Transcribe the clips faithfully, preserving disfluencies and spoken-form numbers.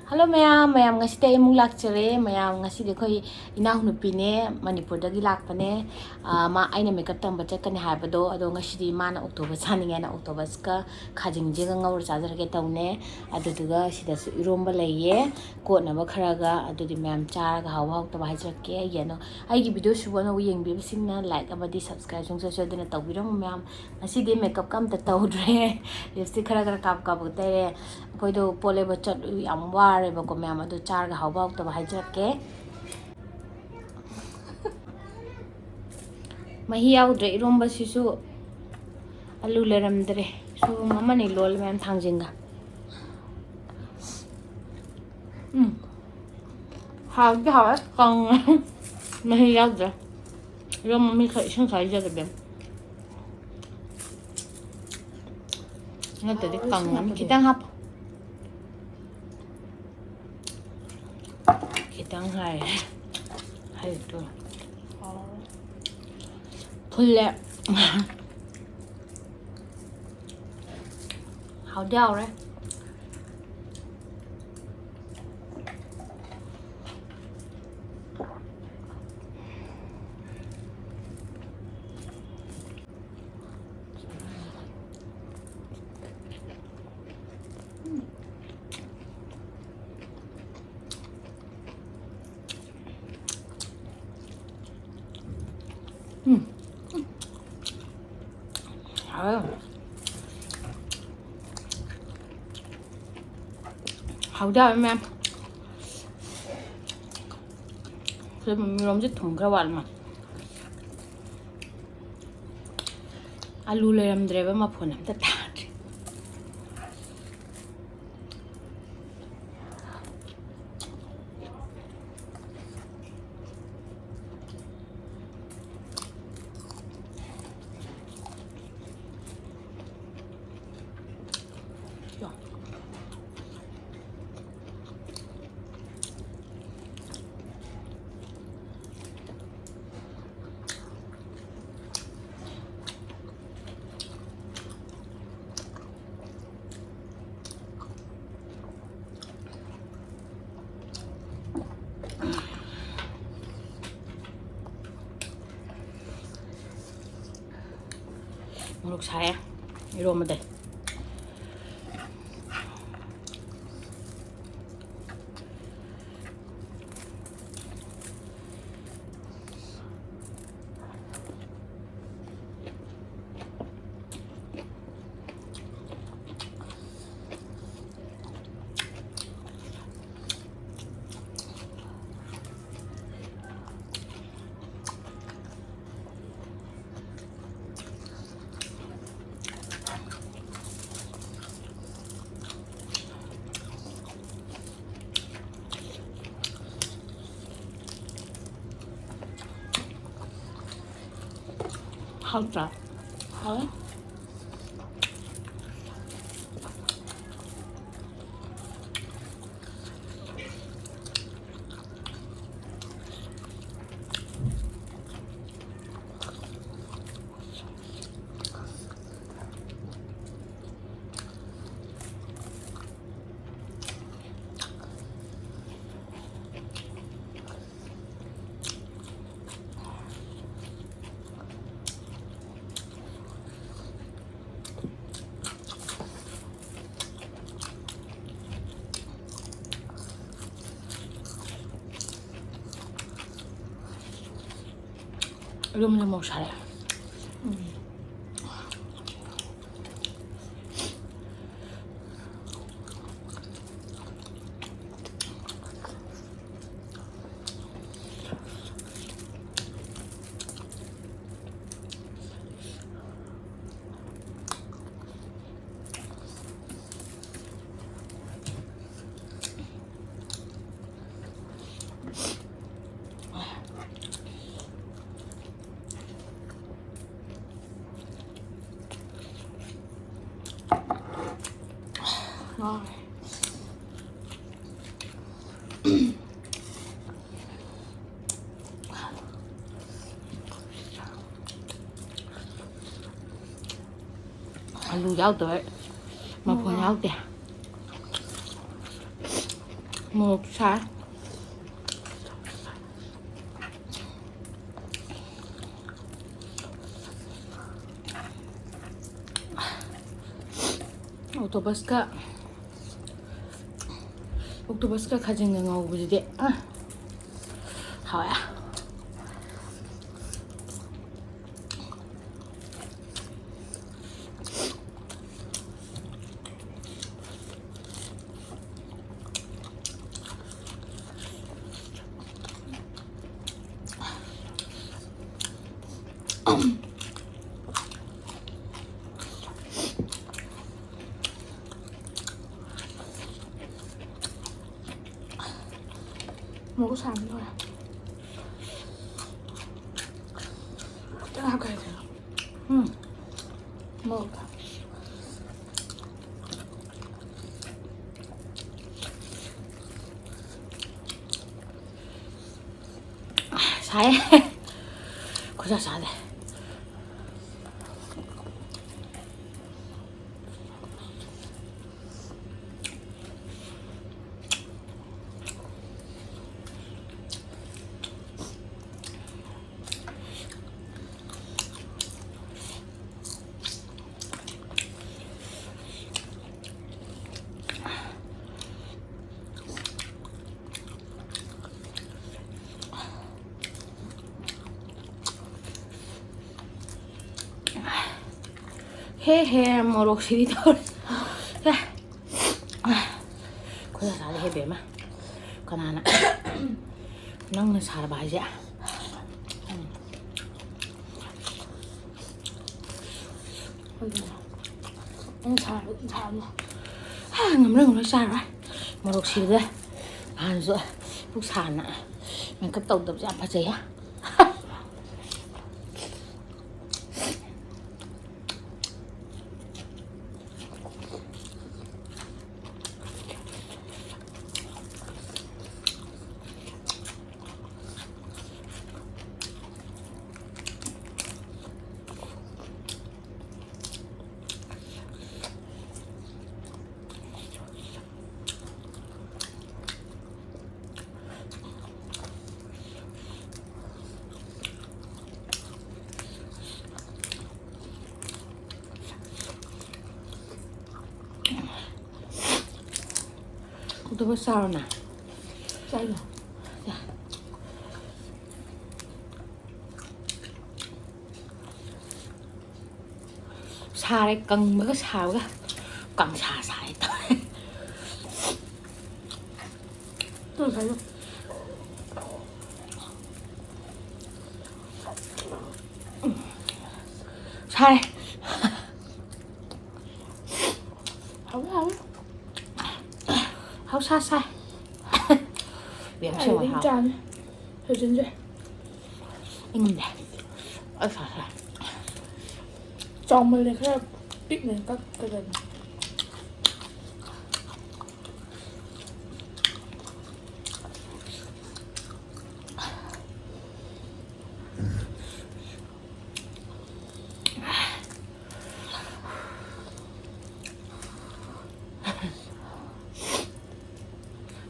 Hello ꯃꯌꯥꯝ, ꯃꯌꯥꯝ ꯉꯁꯤꯗꯤ ꯑꯩ ꯑꯃꯨꯛ ꯂꯥꯛꯆꯔꯦ꯫ ꯃꯌꯥꯝ ꯉꯁꯤꯗꯤ ꯑꯩꯈꯣꯏ ꯏꯅꯥꯎꯅꯨꯄꯤꯅꯦ, ꯃꯅꯤꯄꯨꯔꯗꯒꯤ ꯂꯥꯛꯄꯅꯦ꯫ ꯑꯥ, ꯃꯥ, ꯑꯩꯅ ꯃꯦꯀꯞ ꯇꯝꯕ ꯆꯠꯀꯅꯤ ꯍꯥꯏꯕꯗꯣ, ꯑꯗꯣ ꯉꯁꯤꯗꯤ ꯃꯥꯅ ꯑꯣꯛꯇꯣꯕ ꯁꯥꯅꯤꯡꯉꯦꯅ ꯑꯣꯛꯇꯣꯕꯁꯀ ꯈꯥꯖꯤꯡꯁꯤꯒ ꯉꯧꯔ ꯆꯥꯖꯔꯒꯦ ꯇꯧꯅꯦ꯫ ꯑꯗꯨꯗꯨꯒ ꯁꯤꯗꯁꯨ ꯏꯔꯣꯝꯕ ꯂꯩꯌꯦ, ꯀꯣꯠꯅꯕ ꯈꯔꯒ꯫ ꯑꯗꯨꯗꯤ ꯃꯌꯥꯝ ꯆꯥꯔꯒ ꯍꯥꯎꯕ ꯍꯥꯎꯇꯕ ꯍꯥꯏꯖꯔꯛꯀꯦ꯫ ꯑꯩꯒꯤ ꯑꯅꯧ-, ꯑꯩꯒꯤ ꯚꯤꯗꯤꯑꯣꯁꯤꯕꯨ ꯑꯅꯧꯕ ꯌꯦꯡꯕꯤꯕꯁꯤꯡꯅ like ꯑꯃꯗꯤ subscribe ꯁꯨꯡꯁꯣꯏ ꯁꯣꯏꯗꯅ ꯇꯧꯕꯤꯔꯝꯃꯨ ꯃꯌꯥꯝ꯫ ꯉꯁꯤꯗꯤ ꯃꯦꯀꯞꯀ ꯑꯝꯇ ꯇꯧꯗ꯭ꯔꯦ꯫ ꯂꯤꯞꯁꯇꯤꯛ ꯈꯔ ꯈꯔ ꯀꯥꯞ ꯀꯥꯞꯄꯒ ꯇꯩꯔꯦ꯫ ꯑꯩꯈꯣꯏꯗꯣ ꯄꯣꯠ ꯂꯩꯕ ꯆꯠꯂꯨ, ꯌꯥꯝ ꯋꯥꯔꯦꯕꯀꯣ ꯃꯌꯥꯝ꯫ ꯑꯗꯨ ꯆꯥꯔꯒ ꯍꯥꯎꯕ ꯍꯥꯎꯇꯕ ꯍꯥꯏꯖꯔꯛꯀꯦ꯫ ꯃꯍꯤ ꯌꯥꯎꯗ꯭ꯔꯦ ꯏꯔꯣꯝꯕꯁꯤꯁꯨ꯫ ꯑꯂꯨ ꯂꯩꯔꯝꯗ꯭ꯔꯦ꯫ ꯁꯣꯏꯕꯨꯝ ꯑꯃꯅꯤ ꯂꯣꯜꯂꯦ ꯃꯌꯥꯝ ꯊꯥꯡꯖꯤꯡꯒ꯫ ꯎꯝ꯫ ꯍꯥꯎꯗꯤ ꯍꯥꯎꯋꯦ, ꯀꯪꯉꯦ꯫ ꯃꯍꯤ ꯌꯥꯎꯗ꯭ꯔꯦ꯫ ꯏꯔꯣꯝꯕ ꯃꯍꯤ ꯈꯔ, ꯏꯁꯤꯡ ꯈꯔ ꯍꯩꯖꯜꯂꯒꯦ꯫ ꯅꯠꯇ꯭ꯔꯗꯤ ꯀꯪꯉꯅꯤ꯫ ꯈꯤꯇꯪ ꯍꯥꯞꯄꯣ꯫ ꯈꯤꯇꯪ ꯍꯥꯏꯔꯦ꯫ ꯍꯩꯇꯨ꯫ ꯐꯨꯜꯂꯦ꯫ ꯍꯥꯎꯗꯤ ꯍꯥꯎꯔꯦ꯫ ꯎꯝ꯫ ꯍꯥꯎꯋꯦ꯫ ꯍꯥꯎꯗꯤ ꯍꯥꯎꯋꯦ ꯃꯌꯥꯝ꯫ ꯁꯣꯏꯕꯨꯝ ꯏꯔꯣꯝꯁꯦ ꯊꯨꯝ ꯈꯔ ꯋꯥꯠꯂ ꯃꯥꯜꯂꯦ꯫ ꯑꯂꯨ ꯂꯩꯔꯝꯗ꯭ꯔꯦꯕ, ꯃꯐꯣꯟ ꯑꯝꯇ ꯇꯥꯗ꯭ꯔꯦ꯫ ꯁꯥꯏꯌꯦ ꯏꯔꯣꯝꯕꯗꯩ꯫ ꯍꯥꯎꯇ꯭ꯔꯥ? ꯍꯥꯎꯋꯦ꯫ ꯑꯗꯨꯝꯅ ꯃꯣꯔꯣꯛ ꯁꯥꯔꯦ꯫ ꯎꯝ꯫ ꯑꯂꯨ ꯌꯥꯎꯗꯕ ꯃꯐꯣꯟ ꯎꯝ꯫ ꯌꯥꯎꯗꯦ꯫ ꯃꯣꯔꯣꯛ ꯁꯥꯏ꯫ ꯑꯣꯛꯇꯣꯄꯁꯀ, ꯑꯣꯛꯇꯣꯄꯁꯀ ꯈꯥꯖꯤꯡꯒ ꯉꯧꯕꯁꯤꯗꯤ, ꯑ, ꯍꯥꯎꯋꯦ꯫ ꯃꯣꯔꯣꯛ ꯁꯥꯕ ꯂꯣꯏꯔꯦ꯫ ꯈꯤꯇꯪ ꯍꯥꯞꯀꯦ ꯍꯥꯏꯗꯅ꯫ ꯎꯝ꯫ ꯃꯣꯔꯣꯛꯇꯣ꯫ ꯁꯥꯏꯌꯦ꯫ ꯈꯨꯠꯁꯥ ꯁꯥꯗꯦ꯫ ꯍꯦ ꯍꯦ, ꯃꯣꯔꯣꯛꯁꯤꯗꯤ ꯇꯧꯔꯦ꯫ ꯁꯦ꯫ ꯈꯨꯠꯁꯥ ꯁꯥꯗꯦ ꯍꯦ ꯕꯦꯝꯃ꯫ ꯀꯅꯥꯅ? ꯅꯪꯅ ꯁꯥꯔꯕ ꯍꯥꯏꯁꯦ? ꯎꯝ꯫ ꯑꯩꯅ ꯁꯥꯔꯕ ꯑꯗꯨꯝ ꯁꯥꯔꯕꯅꯦ꯫ ꯍꯥ, ꯉꯝꯂꯣꯏ, ꯉꯝꯂꯣꯏ, ꯆꯥꯔꯣꯏ꯫ ꯃꯣꯔꯣꯛ ꯁꯤꯕꯗ ꯅꯍꯥꯟꯁꯨ ꯄꯨꯛ ꯁꯥꯅ ꯃꯦꯀꯞ ꯇꯧꯗꯕꯁꯦ ꯌꯥꯝ ꯐꯖꯩ ꯍꯥ꯫ ꯑꯗꯨꯒ ꯆꯥꯔꯣꯅ꯫ ꯆꯥꯏꯅꯣ? ꯁꯥꯔꯦ, ꯀꯪꯕꯒ ꯁꯥꯕꯒ ꯀꯪꯁꯥ ꯁꯥꯔꯦ ꯇꯧꯔꯦ꯫ ꯇꯨ ꯉꯁꯥꯏꯗꯣ꯫ ꯁꯥꯔꯦ꯫ ꯍꯥꯎꯋꯦ, ꯍꯥꯎꯋꯦ꯫ ꯍꯥꯎ ꯁꯥ ꯁꯥꯏ꯫ ꯕꯦꯝ ꯑꯩ ꯁꯦꯡꯉꯣ ꯑꯗꯨꯝ ꯍꯥꯎ꯫ ꯆꯥꯅꯤ꯫ ꯍꯦꯟꯖꯤꯟꯗ꯭ꯔꯦ꯫ ꯏꯪꯗꯦ꯫ ꯑꯁ, ꯑꯁ, ꯑꯁ꯫ ꯆꯥꯎꯃꯜꯂꯦ, ꯈꯔ ꯄꯤꯛꯅ ꯀꯛꯀꯗꯕꯅꯤ꯫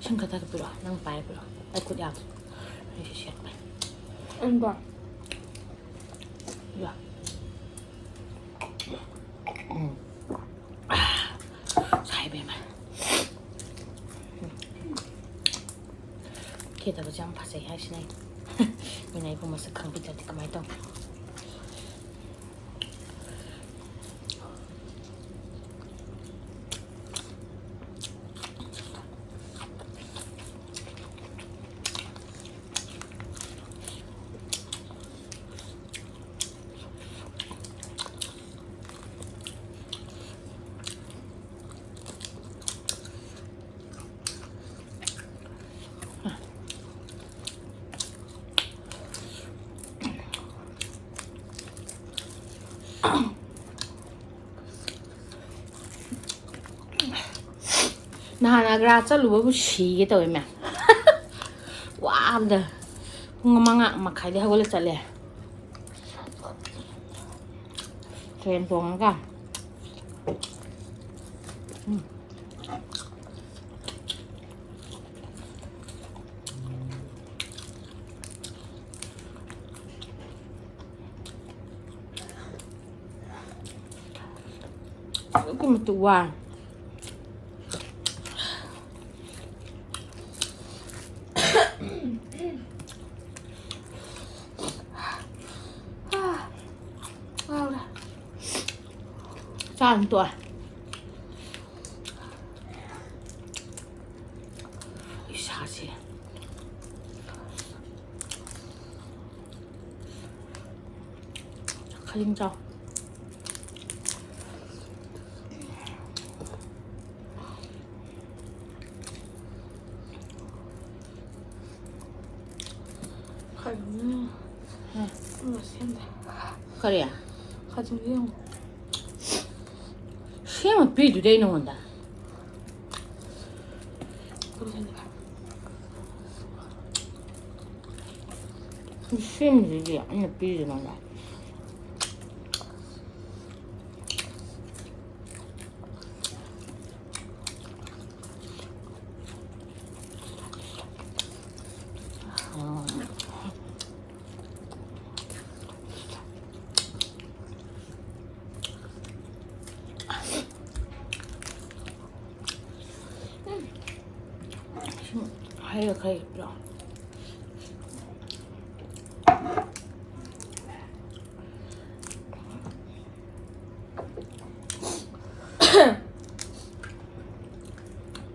ꯏꯁꯤꯡ ꯈꯛꯇ ꯄꯤꯔꯛꯑꯣ, ꯅꯪ ꯄꯥꯏꯔ ꯄꯤꯔꯛꯑꯣ꯫ ꯑꯩ ꯈꯨꯠ ꯌꯥꯗ꯭ꯔꯦ꯫ ꯑꯩꯁꯦ ꯁꯦꯠꯄ꯫ ꯑꯪꯕ꯫ ꯌꯥ꯫ ꯎꯝ꯫ ꯁꯥꯏ ꯏꯕꯦꯝꯃ꯫ ꯎꯝ꯫ ꯀꯦꯗꯕꯁꯦ ꯌꯥꯝ ꯐꯖꯩ ꯍꯥꯏꯁꯤꯅꯦ꯫ ꯃꯤꯅ ꯑꯩꯕꯨ ꯃꯁꯛ ꯈꯪꯕꯤꯗ꯭ꯔꯗꯤ ꯀꯃꯥꯏꯅ ꯇꯧꯅꯤ? ꯅꯍꯥꯟ ꯑꯒ꯭ꯔꯥ ꯆꯠꯂꯨꯕꯕꯨ ꯁꯤꯒꯦ ꯇꯧꯋꯦ ꯃꯌꯥꯝ꯫ ꯋꯥꯕꯗ ꯄꯨꯡ ꯃꯉꯥ ꯃꯈꯥꯏꯗꯩ ꯍꯧꯒꯠꯂ ꯆꯠꯂꯦ꯫ ꯇ꯭ꯔꯦꯟ ꯇꯣꯡꯉꯒ꯫ ꯎꯝ꯫ ꯑꯗꯨꯛꯀꯤ ꯃꯇꯤꯛ ꯋꯥꯏ꯫ ꯆꯥꯅ ꯇꯣꯛꯑꯦ꯫ ꯏꯁꯥꯁꯦ ꯈꯖꯤꯡ ꯆꯥꯎ꯫ ꯈꯖꯤꯡ꯫ ꯎꯝ꯫ ꯑꯃ ꯁꯦꯝꯗꯦ꯫ ꯀꯔꯤ? ꯈꯖꯤꯡꯁꯦ ꯌꯦꯡꯉꯣ꯫ ꯁꯦꯝꯃ ꯄꯤꯗꯨꯗꯤ ꯑꯩ ꯅꯉꯣꯟꯗ꯫ ꯁꯦꯝꯗꯨꯗꯤ ꯑꯩꯅ ꯄꯤꯗꯨ ꯅꯉꯣꯟꯗ꯫ ꯍꯩꯔ ꯈꯩ ꯂꯥꯎ꯫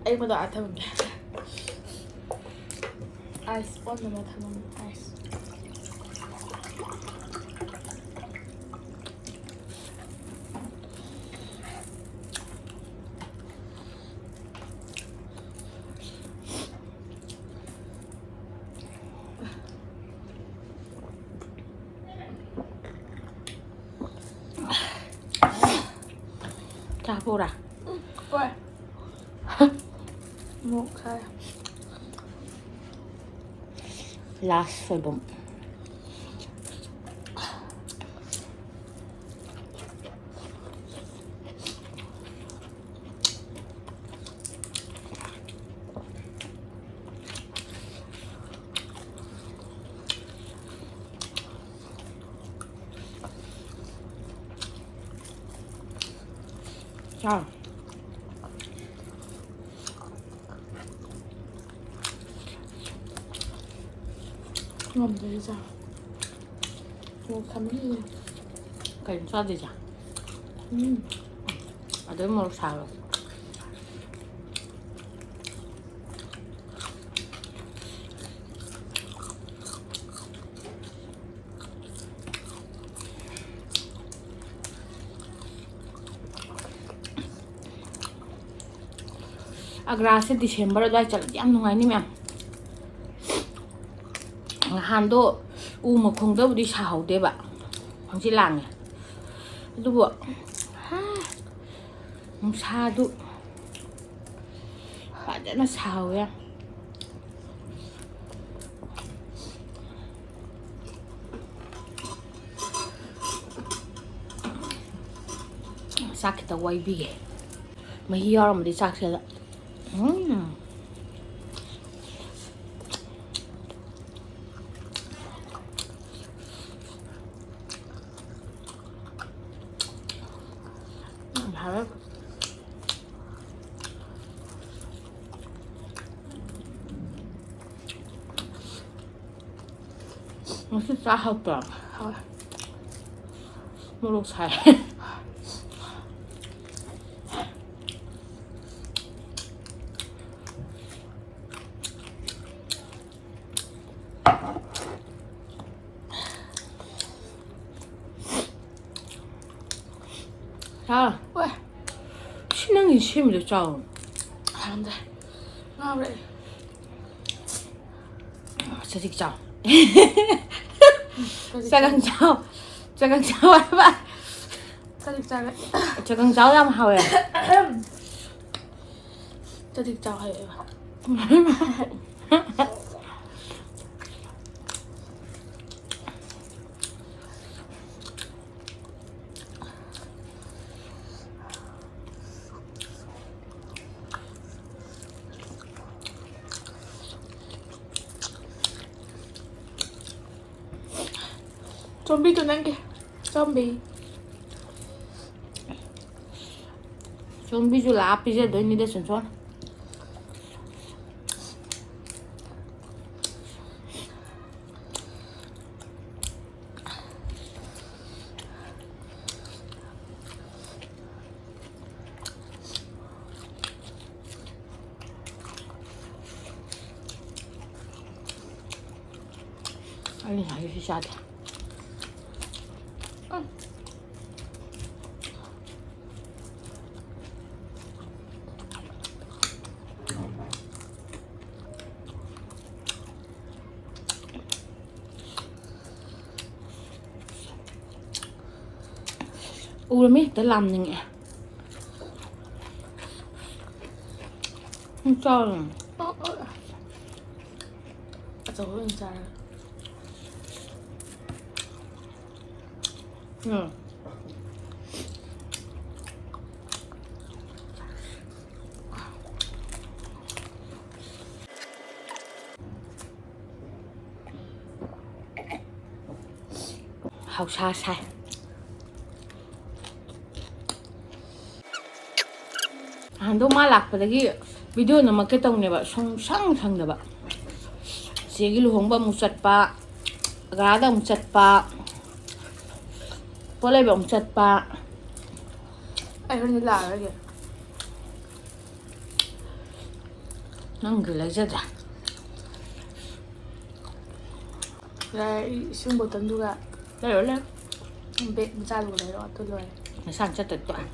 ꯑꯩ ꯃꯗꯣ ꯑꯥ ꯊꯝꯃꯝꯒꯦ꯫ Ice ꯑꯣꯟꯅꯕ ꯊꯝꯃꯝꯒꯦ, ice. ꯆꯥꯕꯧꯔꯥ? ꯍꯣꯏ꯫ ꯃꯣꯔꯣꯛ ꯁꯥꯏ꯫ ꯂꯥꯁ ꯁꯣꯏꯕꯨꯝ꯫ ꯆꯥꯎ꯫ ꯉꯝꯗ꯭ꯔꯦ ꯆꯥ꯫ ꯃꯣꯔꯣꯛ ꯁꯥꯃꯟꯂꯦ꯫ ꯀꯩꯅꯣ ꯆꯥꯗꯣꯏꯁꯦ? ꯎꯝ꯫ ꯑꯗꯨꯝ ꯃꯣꯔꯣꯛ ꯁꯥꯕ꯫ ꯑꯒ꯭ꯔꯥꯁꯦ ꯗꯤꯁꯦꯝꯕꯔ ꯑꯗꯨꯋꯥꯏ ꯆꯠꯂꯗꯤ ꯌꯥꯝ ꯅꯨꯡꯉꯥꯏꯅꯤ ꯃꯌꯥꯝ꯫ ꯅꯍꯥꯟꯗꯣ ꯎ ꯃꯈꯣꯡꯗꯕꯨꯗꯤ ꯁꯥꯍꯧꯗꯦꯕ, ꯍꯪꯆꯤꯠ ꯂꯥꯡꯉꯦ꯫ ꯑꯗꯨꯕꯨ, ꯍꯥ, ꯅꯨꯡꯁꯥꯗꯨ ꯐꯖꯅ ꯁꯥꯍꯧꯋꯦ꯫ ꯆꯥꯛ ꯈꯤꯇ ꯋꯥꯏꯕꯤꯒꯦ꯫ ꯃꯍꯤ ꯌꯥꯎꯔꯝꯃꯗꯤ ꯆꯥꯛꯁꯦ꯫ ꯎꯝ꯫ ꯌꯥꯝ ꯍꯥꯎꯋꯦ꯫ ꯉꯁꯤ ꯆꯥꯛ ꯍꯥꯎꯇ꯭ꯔꯣ? ꯍꯥꯎꯋꯦ꯫ ꯃꯣꯔꯣꯛ ꯁꯥꯏ꯫ ꯍꯥ? ꯋꯥ꯫ ꯁꯤ ꯅꯪꯒꯤ ꯁꯦꯝꯃꯤꯗꯣ ꯆꯥꯎ꯫ ꯍꯥꯎꯔꯝꯗ꯭ꯔꯦ꯫ ꯉꯥꯎꯔꯦ ꯑꯩ꯫ ꯆꯖꯤꯛ ꯆꯥꯎ꯫ ꯆꯖꯤꯛ ꯆꯒꯪ ꯆꯥꯎ꯫ ꯆꯒꯪ ꯆꯥꯎ ꯍꯥꯏꯕ꯫ ꯆꯖꯤꯛ ꯆꯥꯒꯦ꯫ ꯆꯒꯪ ꯆꯥꯎ ꯌꯥꯝ ꯍꯥꯎꯋꯦ꯫ ꯆꯖꯤꯛ ꯆꯥꯎ ꯍꯥꯏꯔꯛꯑꯦꯕ꯫ ꯆꯣꯝꯕꯤꯗꯨ ꯅꯪꯒꯤ꯫ ꯆꯣꯝꯕꯤ꯫ ꯆꯣꯝꯕꯤꯁꯨ ꯂꯥꯛꯑ ꯄꯤꯖꯗꯣꯏꯅꯤꯗ ꯁꯨꯝ ꯁꯨꯝ꯫ ꯑꯩ ꯉꯁꯥꯏꯒꯤ ꯁꯤ ꯆꯥꯗꯦ꯫ ꯎꯔꯃꯤ ꯍꯦꯛꯇ ꯂꯥꯝꯅꯤꯡꯉꯛꯑꯦ꯫ ꯎꯝ, ꯆꯥꯎꯔꯦ꯫ ꯑꯆꯧꯕ ꯑꯣꯏꯅ ꯆꯥꯔꯒꯦ꯫ ꯎꯝ꯫ ꯍꯧꯁꯥ ꯁꯥꯏ꯫ ꯅꯍꯥꯟꯗꯣ ꯃꯥ ꯂꯥꯛꯄꯗꯒꯤ video ꯅꯝꯃꯛꯀꯦ ꯇꯧꯅꯦꯕ, ꯁꯨꯡꯁꯪ ꯁꯪꯗꯕ꯫ ꯆꯦꯒꯤ ꯂꯨꯍꯣꯡꯕ ꯑꯃꯨꯛ ꯆꯠꯄ, ꯑꯒ꯭ꯔꯥꯗ ꯑꯃꯨꯛ ꯆꯠꯄ, ꯄꯣꯠ ꯂꯩꯕ ꯑꯃꯨꯛ ꯆꯠꯄ꯫ ꯑꯩ ꯍꯣꯔꯦꯟꯗꯤ ꯂꯥꯛꯑꯔꯣꯏꯒꯦ꯫ ꯅꯪꯒꯤ ꯂꯩꯖꯗꯦ꯫ ꯌꯥꯔꯦ, ꯑꯩ ꯏꯁꯤꯡ ꯕꯣꯇꯜꯗꯨꯒ ꯂꯩꯔꯣ, ꯂꯩꯔꯣ꯫ ꯕꯦꯛ ꯃꯆꯥꯗꯨꯒ ꯂꯩꯔꯣ, ꯑꯗꯨ ꯂꯣꯏꯔꯦ꯫ ꯅꯁꯥꯅ ꯆꯠꯇ ꯇꯣꯛꯑꯦ꯫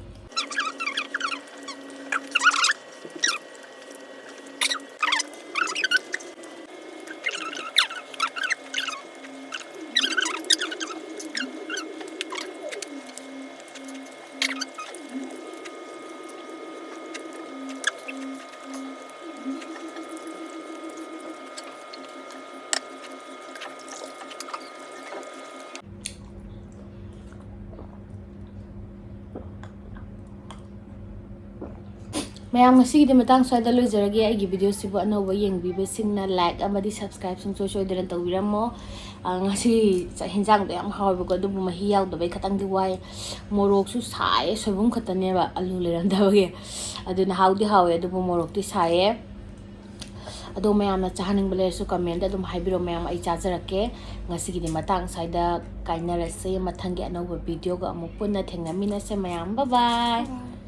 ꯃꯌꯥꯝ, ꯉꯁꯤꯒꯤꯗꯤ ꯃꯇꯥꯡ ꯁ꯭ꯋꯥꯏꯗ ꯂꯣꯏꯖꯔꯒꯦ꯫ ꯑꯩꯒꯤ videoꯁꯤꯕꯨ ꯑꯅꯧꯕ ꯌꯦꯡꯕꯤꯕꯁꯤꯡꯅ like ꯑꯃꯗꯤ subscribe ꯁꯨꯡꯁꯣꯏ ꯁꯣꯏꯗꯅ ꯇꯧꯕꯤꯔꯝꯃꯣ꯫ ꯑ, ꯉꯁꯤ ꯆꯥꯛ ꯍꯤꯟꯖꯥꯡꯗꯣ ꯌꯥꯝ ꯍꯥꯎꯋꯦꯕꯀꯣ, ꯑꯗꯨꯕꯨ ꯃꯍꯤ ꯌꯥꯎꯗꯕꯩ ꯈꯇꯪꯗꯤ ꯋꯥꯏ꯫ ꯃꯣꯔꯣꯛꯁꯨ ꯁꯥꯏꯌꯦ, ꯁꯣꯏꯕꯨꯝ ꯈꯛꯇꯅꯦꯕ, ꯑꯂꯨ ꯂꯩꯔꯝꯗꯕꯒꯤ꯫ ꯑꯗꯨꯅ ꯍꯥꯎꯗꯤ ꯍꯥꯎꯋꯦ, ꯑꯗꯨꯕꯨ ꯃꯣꯔꯣꯛꯇꯤ ꯁꯥꯏꯌꯦ꯫ ꯑꯗꯣ ꯃꯌꯥꯝꯅ ꯆꯥꯍꯟꯅꯤꯡꯕ ꯂꯩꯔꯁꯨ commentꯇ ꯑꯗꯨꯝ ꯍꯥꯏꯕꯤꯔꯣ ꯃꯌꯥꯝ, ꯑꯩ ꯆꯥꯖꯔꯛꯀꯦ꯫ ꯉꯁꯤꯒꯤꯗꯤ ꯃꯇꯥꯡ ꯁ꯭ꯋꯥꯏꯗ ꯀꯥꯏꯅꯔꯁꯦ꯫ ꯃꯊꯪꯒꯤ ꯑꯅꯧꯕ videoꯒ ꯑꯃꯨꯛ ꯄꯨꯟꯅ ꯊꯦꯡꯅꯃꯤꯟꯅꯁꯦ ꯃꯌꯥꯝ꯫ Bye bye꯫